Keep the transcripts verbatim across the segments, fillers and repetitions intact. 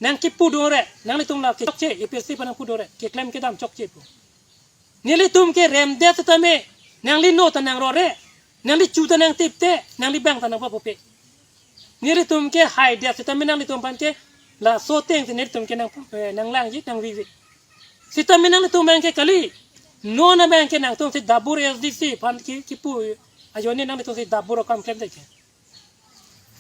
Nangkipu dore, nanglitum la kechokche, A P S C aphan nangpu dore, keklem kedam chokche pu. Nelitum ke remdet setame, nangli no ta nangrore, nangli chu ta nangtipte, nangli bang ta nangpapupe. Nelitum ke haidet setame nanglitum aphan ke, laso ateng si nelitum ke nang, eh, nanglangji, nangvivi. Setame nanglitum abang ke kali, non abang ke nangtum si Dabur A S D C aphan ki, kipu ajoine nanglitum si Dabur akam klemdet ke.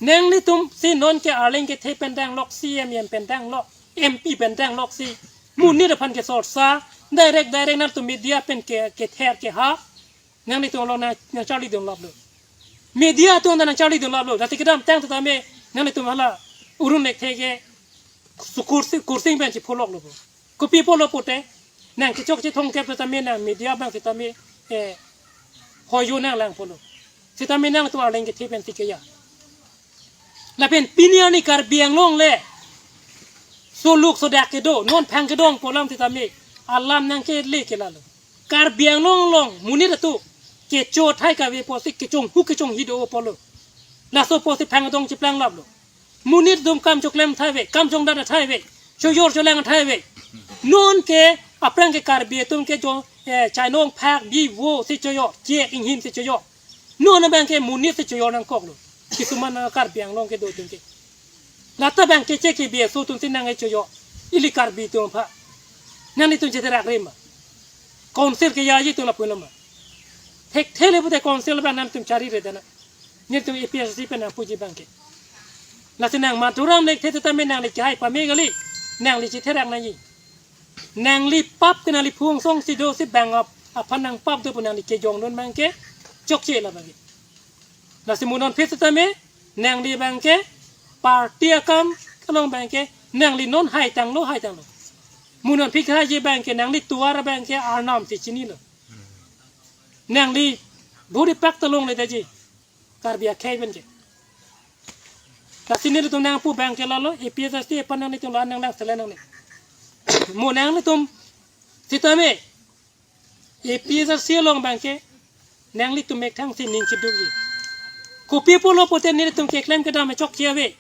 Nanglitum si non ke Arleng kethe pen danglok, C M M pen danglok, M P pen danglok si monit aphan ke sorsa, direct direct nangtum media pen ke, kether keha, nanglitum along nang, nangcharlidun laplo. Media atum ta nangcharlidun laplo. Lasi kedamtang setame nanglitum hala Arun Lekthe ke su kursi, kursing pen chipholoklo. Kopi pulo pute, nang kechokche thongkep setame nang media abang setame, eh, hoyo nanglang pulo. Setame nangtum Arleng kethe pen si keya. Lapen pini arni Karbi Anglong le soluk sodak kedo, non phang kedong pu alam setame alam nangkele ke lalo. Karbi Anglong along monit atum kecho athai kave pusi kechonghu kechonghi do pulo. Laso pusi phang kedong chiplang laplo. Monit atum kam choklem athai ave, kam chongdat athai ave, choyor cholang athai ave. Non ke aphrang ke Karbi atum ke jo, eh, chainong phak bi vo si choyor, chek inghin si choyor. Non abang ke monit si choyor nangkoklo. Kisuman, ah, Karbi Anglong kedo atum ke. Lata abang ke Keche Kebi aso atum si nang-e choyor. Ili Karbi atum aphan. Nanglitum chetherak re ma? Council keyaji atum lapu lo ma? Thekthe le pute council abang nangtum charire dana. Nelitum A P S C pen nangpuji abang ke. Lasi nang Madhuram Lekthe setame nangli kehai pame kali. Nangli chetherak nangji. Nangli pap ke nangli phung song si do si bang ap, aphan nangpap do pu nangli kejongdun abang ke chokche la abang ke. Lasi mo non aphi setame nangli abang ke party akam along abang ke nangli non haitanglo, haitanglo. Mo non aphi haiji abang ke nangli tovar abang ke Arnam si chinilo. Nangli buri pak ta longledetji. Karbi akhei pen ke. Lasi nelitum nangpu abang ke lalo, A P S C aphan nanglitum la nanglang selen nangne. Mo nanglitum setame A P S C along abang ke nanglitum methang si ning chidukji. Kopi pulo pute nelitum keklem kedam chokche ave.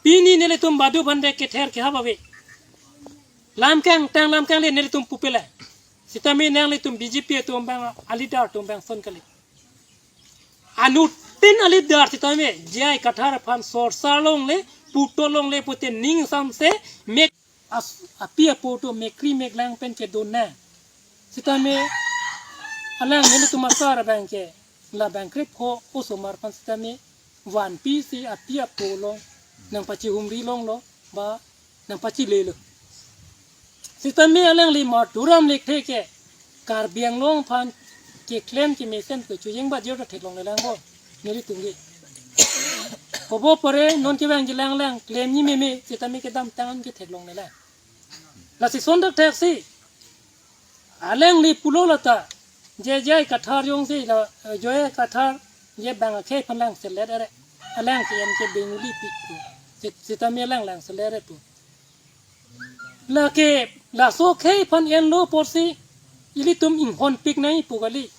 Pini nelitum badu bhande kether kehap ave. Lam kangtang lam kangle nelitum pupe la. Setame nanglitum B J P atum abang, a-leader atum abang ason kali. Anuttin a-leader setame J I Kathar aphan sorsa longle, puto longle pute ning samse mek as-, api apo atum mekri meklang pen kedun nang. Setame alang nelitum asar abang ke la bang krip ho osomar aphan setame vanpi si api apo along nangpachihumri longlo ba nangpachilelo. Setame alangli Madhuram Lekthe ke Karbi Anglong aphan keklem kemesen ke chojeng ba jor ta theklonglelang bo. Nelitum ke. Kobo pore non kevangji lang lang klemji meme setame kedamtang ke theklonglelang. Lasi ason dak theksi. Alangli pulo lata. Je J I Kathar jongsi la, eh, J I Kathar je bang akhei aphan lang selet ere. Alang ke en ke Bengali pi pu. Sit-, setame alang lang selet ere pu. Lake laso akhei aphan enlo apotsi ilitum inghonpik nangji pu kali.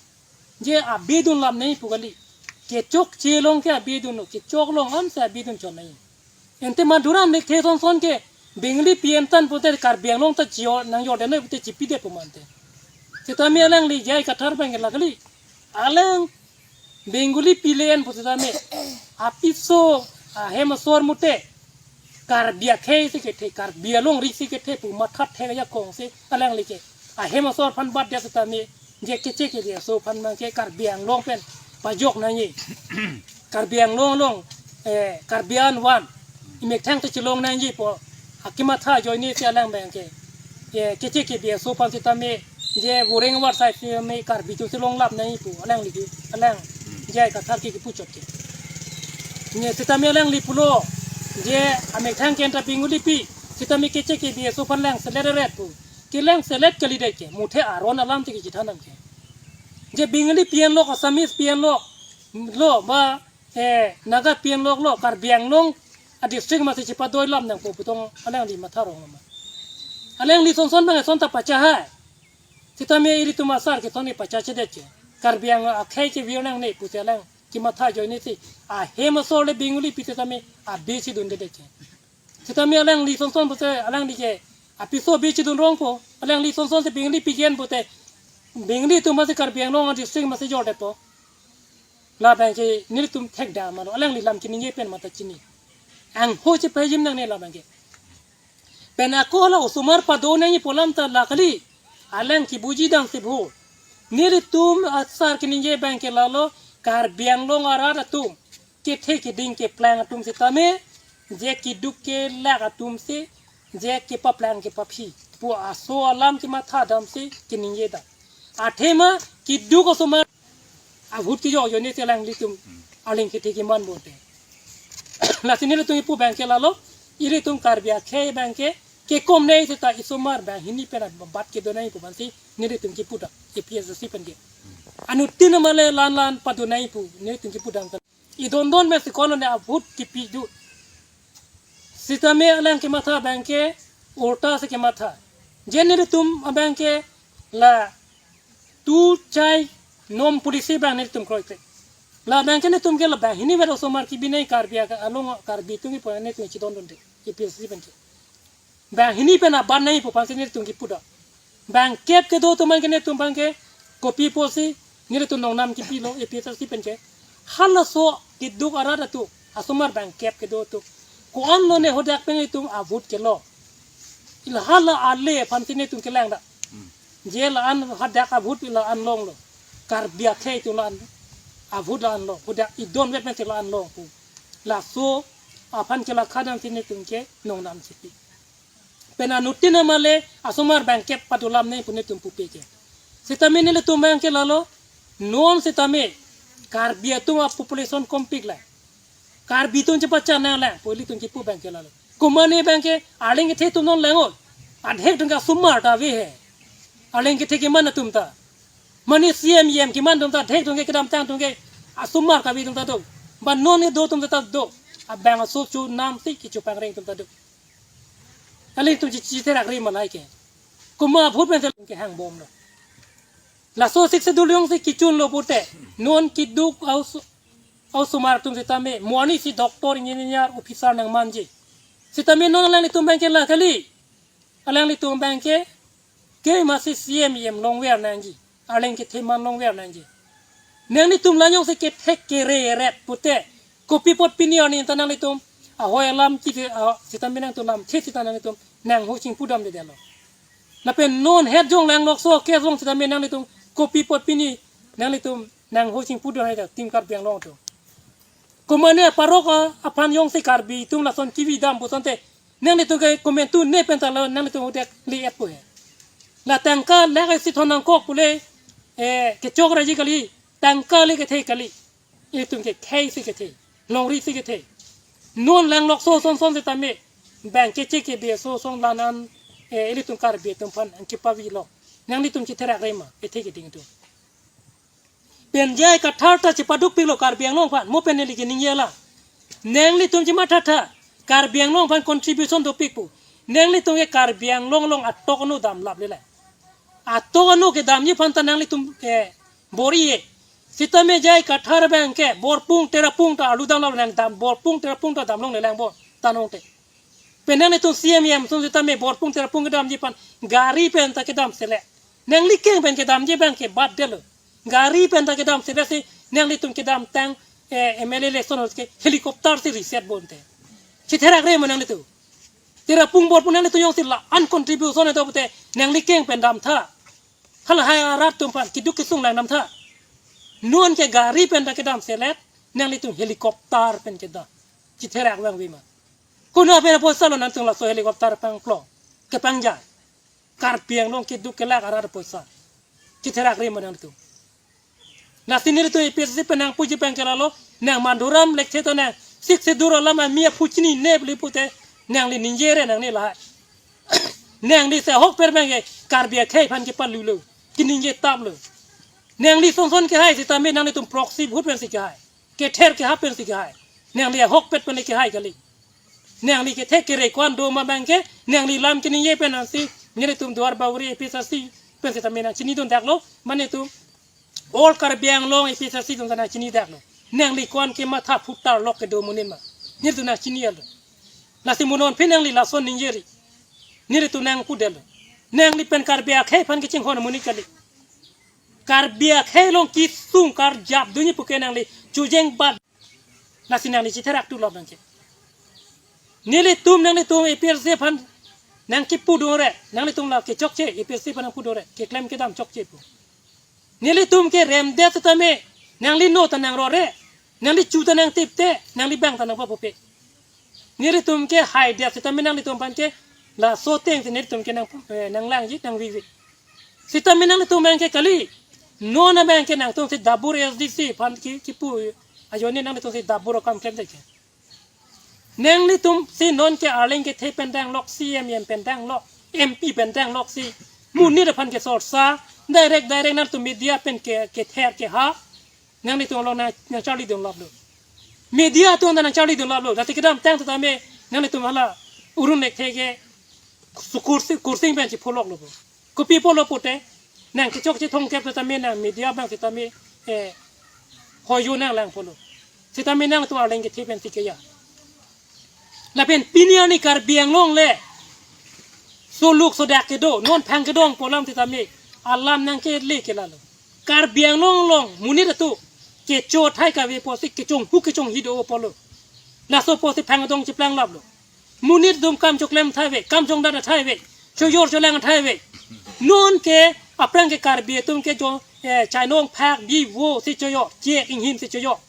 Je abidun lap nangji pu kali. Kechokche along ke abidun lo, kechok along ansi abidun chot nangji. Ante Madhuram Lekthe ason ason ke Bengali pi en tang pute Karbi Anglong ta chio nangyor de noi pute chipidet pu mante. Setame alangli J I Kathar abang ke la kali. Alang Bengali pi le-en pu setame apiso ahem asor mute Karbi akhei si kethe, Karbi alongri si kethe pu matha thek ajakong si alangli ke ahem asor aphan bat dia setame je Keche Kebi aso aphan abang ke Karbi Anglong pen pajok nangji. Karbi Anglong along, eh, Karbi an van. Imethang ta chelong nangji pu akimatha ajoine si alang abang ke. Eh, Keche Kebi aso aphan setame je Boreng Warsai si me Karbi atum si longlap nangji pu alangli ke, alang J I Kathar ke kipu chot ke. Ne setame alangli pulo je amethang ke anta Bengali pi setame Keche Kebi aso aphan lang selet eret pu. Kelang selet kalidet ke, muthe aron alam te kechethan nang ke. Je Bengali pi enlo, Assamese pi enlo, lo ba, eh, Naga pi enlo, lo Karbi Anglong a-district masi chepadoi lap nangpo pu tong alangli matha rong ma. Alangli ason ason abang ason ta pachahai. Setame ilitum asar kethom ni pachachedet ke. Karbi Anglong akhei kevir nangne pusi alang kimatha ajoine si ahem asor le Bengali pi setame abidi si dundedet ke. Sitame alangli sonson pulote alangli ke apiso bi chidun rongpo. Alangli sonson si Bengali pigen pulote Bengali atum masi Karbi Anglong district masi jordetpo. Labang ke nelitum thekdam ma lo, alangli lam keningje pen mata chini. Angho chepajim nangne labang ke. Pen ako la osomar padonangji pu alam ta la kali. Alang kebuji dam si bho. Nelitum asar keningje abang ke lalo, Karbi Anglong arat atum kethe keding keplang atum sitame, je keduk kelak atum si, je kepaplang kepaphi pu aso alam kematha dam si keningje dam. Athema keduk osomar ahut kejok jone si alanglitum aling kethe keman bonte. Lasi nelitum kipu abang ke lalo, ilitum Karbi akhei abang ke kekom nei seta isomar banghini pen abat kedonangji pu aphansi nelitum kipu dam, A P H L C pen ke. Anuttin amale lan lan padonangji pu nelitum kipu dam. Idondon me si kono ne ahut kipi dut. Sitame alang kematha abang ke ulta si kematha. Je nelitum abang ke la tu chai nom policy abang nelitum kroikre. Labang ke nelitum ke la banghini vet osomar kebinei Karbi aka along Karbi atum kipu nelitum chidondonde. A P H L C pen ke. Banghini pen aban nangji pu aphansi nelitum kipu dam. Bangkep kedo atum abang ke nelitum abang ke kopi pusi nelitum nongnam kipilo A P H L C pen ke. Halaso keduk arat atum asomar bangkep kedo atum. Ko-an lone hadak pen nelitum ahut kelo. Ila hala ale aphansi nelitum kelang dam. Je la-an hadak ahut la-an longlo. Karbi akhei atum la-an ahut la-an long. Hadak idon vet pen si la-an long pu. Laso aphan ke la khadam si nelitum ke nongnam siti. Pen anuttin amale asomar bangkep padolam ne pu nelitum pupe ke. Sitame nelitum abang ke lalo, non sitame Karbi atum apopulation kompik la. Karbi atum chepachan nanglang pu ilitum kipu abang ke lalo. Komatne abang ke arleng kethe atum non lang-oi. Adhek atum ke asomar ta ave he. Arleng kethe keman atum ta. Mane C M E M keman atum ta adhek atum ke kedamtang atum ke asomar kave atum ta do. Ba non kedo atum ta do. Abang aso chonam si kechopangreng atum ta do. Alanglitum chi chitherak ri malai ke. Komat ahut pen si kehangbom lo. Laso Sixth Schedule jongsi kechunlo pulote non keduk aus-, osomar atum sitame mo arni si doctor, engineer, officer nangmanji. Sitame non alanglitum abang ke la kali. Alanglitum abang ke ke masi C M E M longver nangji. Arleng kethe man longver nangji. Nanglitum la jongsi kethek kere eret pulote kopi apot pini arni ta nanglitum ahoi alam ki, ah, sitame nangtum lamthe sita nanglitum nangho chingpu damdedetlo. Lapen non het jong lang lokso ke jong sitame nanglitum kopi apot pini nanglitum nangho chingpu dam hai ta Team Karbi Anglong atum. Komatne parok a, aphan jongsi Karbi atum lason kevi dam pusonte nanglitum ke komantu ne pen ta lo nanglitum udak li-et pu he. La tangka lake si thon nangkok pule, eh, kechok raji kali, tangka le kethe kali. Ilitum ke khei si kethe, longri si kethe. Non lang lokso sonson sitame, bang keche kebe aso son la-an, eh, ilitum Karbi atum aphan angki pavi lo. Nanglitum chitherak ri ma, kethe keding atum. Pen J I Kathar ta chepaduk piklo Karbi Anglong aphan, mo pen neli keningje la. Nanglitum chemathatha, Karbi Anglong aphan contribution dopik pu. Nanglitum ke Karbi Anglong along atok anu damlap lele. Atok anu kedamji aphan ta nanglitum, eh, bor-i-e. Sitame J I Kathar abang ke, Borpung Terapung ta arlu damlap nang dam, Borpung Terapung ta damlong le lang bo, tanong te. Pen nanglitum C M E M atum sitame Borpung Terapung kedamji aphan gari pen ta kedam sele. Nangli keng pen kedamji abang ke bad detlo. Gari pen ta kedam sele si nanglitum kedamtang, eh, M L A election ke helicopter si reset bonte. Chitherak ri ma nanglitum. Terapung Borpung nanglitum jongsi la-an contribution do pulote nangli keng pen damtha. Halahai arat atum aphan keduk kesung lang damtha. Non ke gari pen ta kedam selet, nanglitum helicopter pen kedam. Chitherak vangve ma. Konat pen apoisa lo nangtum laso helicopter pangplong, kepangjai. Karbi Anglong keduk kelak arat apoisa. Chitherak ri ma nangtum. Lasi nelitum A P H L C pen nangpuji abang ke lalo, nang Madhuram Lekthe ta nang Sixth Schedule alam ami aphu chinine pulote, nangli ningjere nangne lahai. Nangli si ahokpet abang ke Karbi akhei aphan kepalulo, keningje taplo. Nangli sonson kehai sitame nanglitum proxy vote pensi kehai. Kether kehap pensi kehai. Nangli ahokpet pen kehai kali. Nangli kethe kere ko-an do ma abang ke, nangli lam keningje pen ansi, nelitum Duar Bagori A P H L C pen sitame nangchinidun daklo, mane itum All Karbi Anglong A P H L C atum ta nangchini daklo. Nangli ko-an kematha phutar lok kedo amonit ma. Nelitum nangchini alo. Lasi mo non phi nangli lason ningjeri. Nelitum nangpudetlo. Nangli pen Karbi akhei aphan kachinghon amonit kali. Karbi akhei along kisung karjap dunji puke nangli chojeng bat. Lasi nangli chitherak tu lo abangke. Nelitum nanglitum A P H L C aphan nangkipu dore. Nanglitum la kechokche A P H L C aphan nangpu dore. Keklem kedam chokche pu. Nelitum ke remdet setame, nangli no ta nangrore, nangli chu ta nangtipte, nangli bang ta nangpapupe. Nelitum ke haidet setame nanglitum aphan ke laso ateng si nelitum ke nang, eh, nanglangji nangvivi. Setame nanglitum abangke kali, non abangke nangtum si Dabur S D C aphan ki, kipu ajoine nanglitum si Dabur akam klemdet ke. Nanglitum si non ke arleng kethe pen danglok, C M M pen danglok, M P pen danglok si monit aphan kesorsa, direct direct nangtum media pen ke, kether keha, nanglitum along nang, nangcharlidun laplo. Media atum ta nangcharlidun laplo. Lasi kedamtang setame nanglitum hala Arun Lekthe ke su kursi, kursi pen chipholoklo. Kopi pulo pute, nang kechokche thomkep setame nang media abang setame, eh, hoyo nanglangpo lo. Setame nangtum arleng kethe pen si keya. Lapen pini arni Karbi Anglong le soluk sodak kedo, non phang kedong pu alam setame alam nangkele ke lalo. Karbi Anglong along monit atum kecho athai kave apotsi kechonghu kechonghi do pulo. Laso apotsi phang kedong chiplanglamlo. Monit atum kam choklem athai ave, kam chongdat athai ave, chojor cholang athai ave. Non ke aphrang ke Karbi atum ke jo, eh, chainong phak bi vo si choyor, chek inghim si choyor.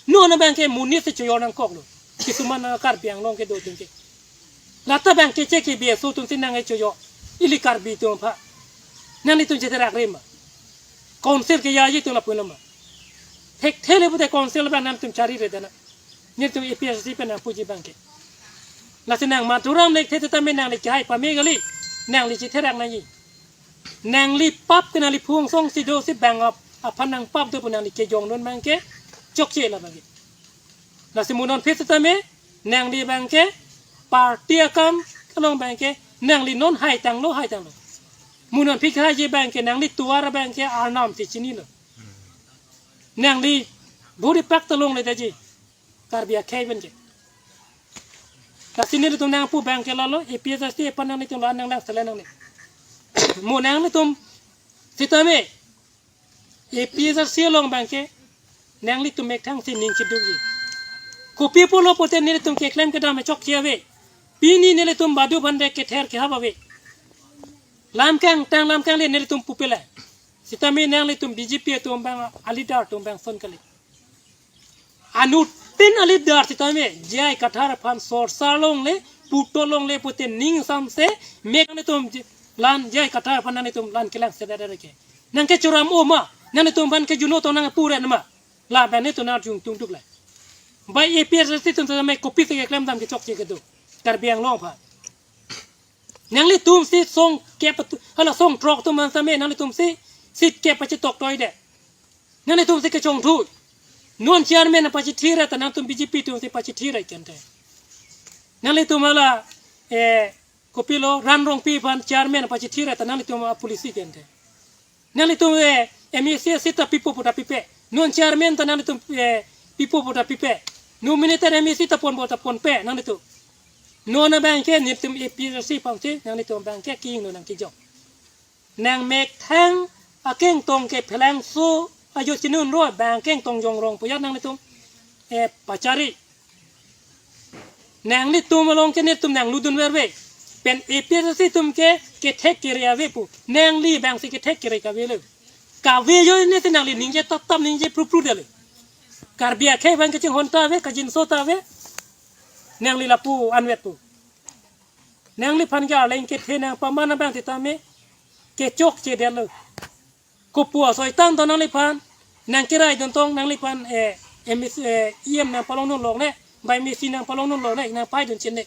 Non abangke monit si choyor nangkoklo. Kisuman, ah, Karbi Anglong kedo atum ke. Lata abangke chek ke B S O atum si nang-e choyor. Ili Karbi atum aphan. Nanglitum chetherak re ma. Council keyaji atum lapu nama. Thekthe le pute council abang nangtum charire dana. Nelitum A P H L C pen nangpuji abangke. Lasi nang Madhuram Lekthe setame nangli kehai pame kali. Nangli chitherak nangji. Nangli pap ke nangli phung song si do si bang ap, aphan nangpap do pu nangli kejongdun abangke chokche la abangke. Lasi mo non phi setame nangli abangke party akam kelong abangke nangli non haitanglo, haitanglo. Mo non phi kehai abangke nangli tovar abangke arnam si chinilo. Nangli buri pak ta longledetji. Karbi akhei pen ke. Lasi nelitum nangpu abangke lalo, A P H L C aphan nanglitum la nanglang sele nangne. Mo nanglitum setame, A P H L C along abangke, nanglitum methang si ning chidukji. Kopi pulo pute nelitum keklem kedam chokche ave. Pini nelitum badu bhande kether kehap ave. Lam kangtang lam kangle nelitum pupele. Setame nanglitum B J P atum abang, a-leader atum abang son kali. Anuttin a-leader setame, J I Kathar aphan sorsa longle, puto longle pute ning samse, mek nangtum j-, lan J I Kathar aphan nangtum lan kelang sedere ke. Nangkechoram o ma, nangtum aphan ke juno tong nangpure ma. La bang nangtum nang jung tung duk la. Bai A P H L C atum setame kopi ke klemdam kechokche kedo. Karbi Anglong aphan. Nanglitum si songkep atum, hala songthrok atum setame, nanglitum si, seat kep pachetok toidet. Nanglitum si kechongthu. Non chairman pachethir ta nangtum B J P atum si pachethir kente. Nanglitum hala, eh, kopilo Ran Rongpi aphan chairman pachethir ta nanglitum a-policy kente. Nanglitum, eh, M A C seat ta pipo pu ta pipe. Non chairman ta nanglitum, eh, pipo pu ta pipe. Nominated M A C ta ponpo ta ponpe nanglitum. Non abangke nelitum A P H L C aphansi nanglitum abangke kihingno nangkejok. Nang methang akengtong ke phelangso ajo chinun ro abang kengtong jongrong pu ya nanglitum, eh, pachari. Nanglitum along ke nelitum nanglutdun verve. Pen A P H L C atum ke kethek kere ave pu. Nangli abangsi kethek kere kavelo. Kave ajoine si nangli ningje tatap ningje prupru detlo. Karbi akhei abang kachinghon ta ave, kajinso ta ave. Nangli lapu anvet pu. Nangliphan ke arleng kethe nangpaman abang setame kechokche detlo. Kopu asoitan to nangliphan, nangkeraidun tong nangliphan, eh, M C, eh, E M nangpalongdun longle, bai M C nangpalongdun longle, nangpaidun chinine.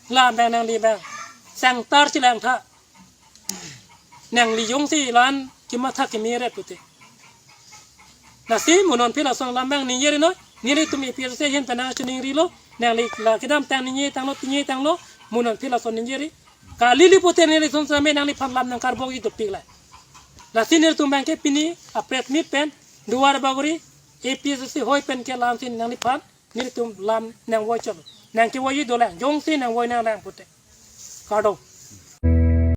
La abang nangli abang sangtar chelang tha. Nangli jongsi lan kematha kemeret pute. Lasi mo non phi lason alam abang ningjeri noi, nelitum A P H L C ahin pen nangchiningrilo, nangli la kedamtang ningje tanglo, pinje tanglo, mo non phi lason ningjeri. Kali le pute nelitum setame nangliphan lam nangkarbokji dopik la. Lasi nelitum abangke pini a-press meet pen Duar Bagori A P H L C hoi pen ke lamsi nangliphan nelitum lam nangvoi cholo. Nangkevoiji dolang, jongsi nangvoi nanglang pute. Kardom.